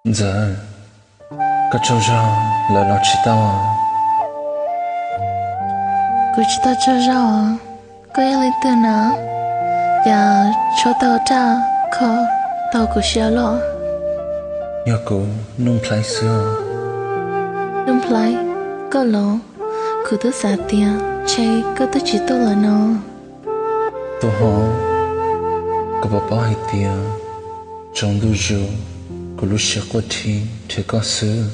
Ntxawm, koj tsaug zog lawm los tsis tau? Kuv tsis tau tsaug zog. Koj yog leej twg na? Cas tshuav tau raj kho tau kuv siab los? Yog kuv, Nuj Nplhaib xwb. Nuj Nplhaib? Koj los? Kuv twb xav tias ntshe koj twb tsis tuaj lawm no. Tus hov, koj puas paub hais tias tsaus ntuj zus kuv lub siab quaj rhi nrhiav koj xwb?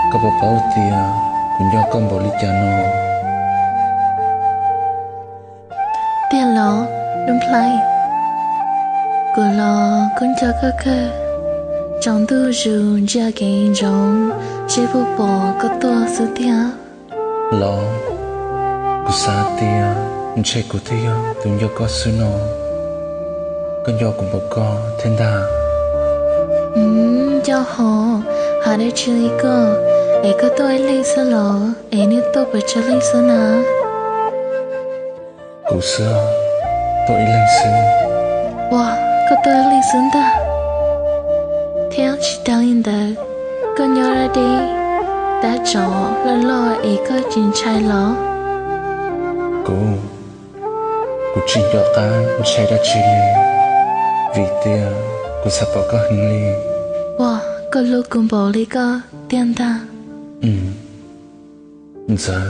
Koj puas paub tias kuv nco koj npaum li cas no? Tiag los Nuj Nplhaib? Kuv los kuj nco koj kawg. Tsaus ntuj zus ntsia kev ntsoov seb puas pom koj tuaj xwb tiag. Los, kuv xav tias ntshe kuv twb yog tus nco koj xwb no. Koj nco kuv npaum ko thiab ntag. Nco hos, hais dab tsi li koj? Es koj tuaj ib leeg xwb los es nej tuaj pes tsawg leej xwb na? Kuv xwb, tuaj ib leeg xwb. Ua, koj tuaj ib leeg xwb ntag. Thiab tsis tas li ntawd, koj nyob deb deb, dab tsov loj loj es koj tsis ntshai los? Kuv, kuv tsis nco qab ntshai dab tsi li, vim tias kuv xav pom koj heev li. Ua, koj hlub kuv npaum li koj tiag ntag. Ntxawm,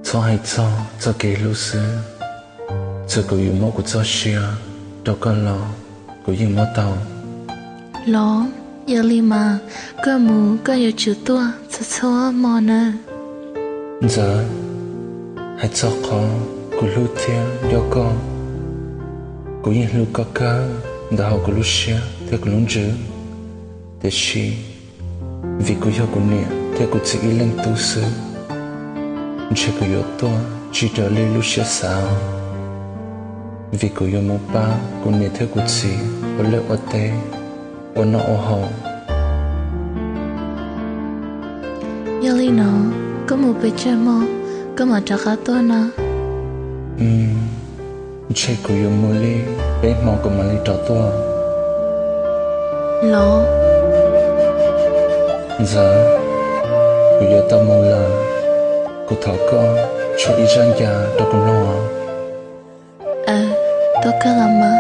txhob hais txog txoj kev hlub xwb, txawm kuv yuav muab kuv txoj sia rau koj los kuv yeej muab tau. Los, yog li mas koj mus koj yuav tsum tuaj txhua txhua hmo na. Ntxawm, hais txog qhov kuv hlub thiab nco koj, kuv yeej hlub koj kawg ntawm hauv kuv lub siab thiab kuv lub ntsws. Tiam sis vim kuv yog kuv niam thiab kuv txiv ib leeg tub xwb, ntshe kuv yuav tuaj tsis raws li lub siab xav, vim kuv yuav mus pab kuv niam thiab kuv txiv ua liaj ua teb, ua noj ua haus. Yog li no, koj mus pes tsawg hmo koj mam rov qab tuaj no? Ntshe kuv yuav mus li peb hmo kuv mam li rov tuaj. Los, Ntxawm, kuv yuav tau mus lawm, kuv thov koj tshuab ib zaj ncas rau kuv mloog. Aws, tuaj kawg los mas,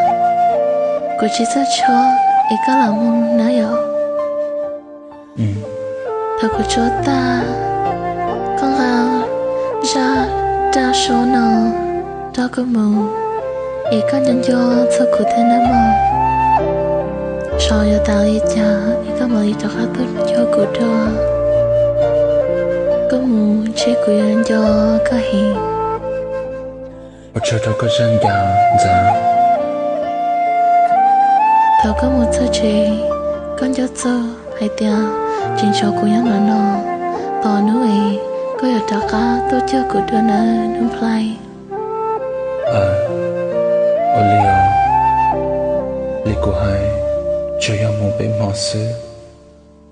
kuv tsis txawj tshuab es koj lam mloog na yom. Thaum kuv tshuab tag, koj nqa zaj raj suab no rau kuv mus, es koj nco nco txog kuv thiab nawb mog. Xyov yuav tas li cas es koj mam li rov qab tuaj cuag kuv dua. Koj mus ntshe kuv yuav nco koj heev. Ua tsaug rau koj zaj ncas Ntxawm. Thaum koj mus txog tsev, koj nco txog hais tias tseem tshuav kuv nyob ntawm no, tos hnub es koj yuav rov qab tuaj cuag kuv dua nawb Nuj Nplhaib. Aws, ua li os, li kuv hais, tsuas yog mus peb hmo xwb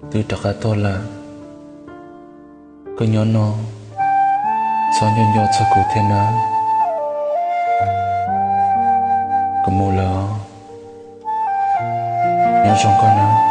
twb rov qab tuaj lawm. Koj nyob no, txhob nco nco txog kuv thiab nawb. Kuv mus lawm os, nyob zoo koj nawb.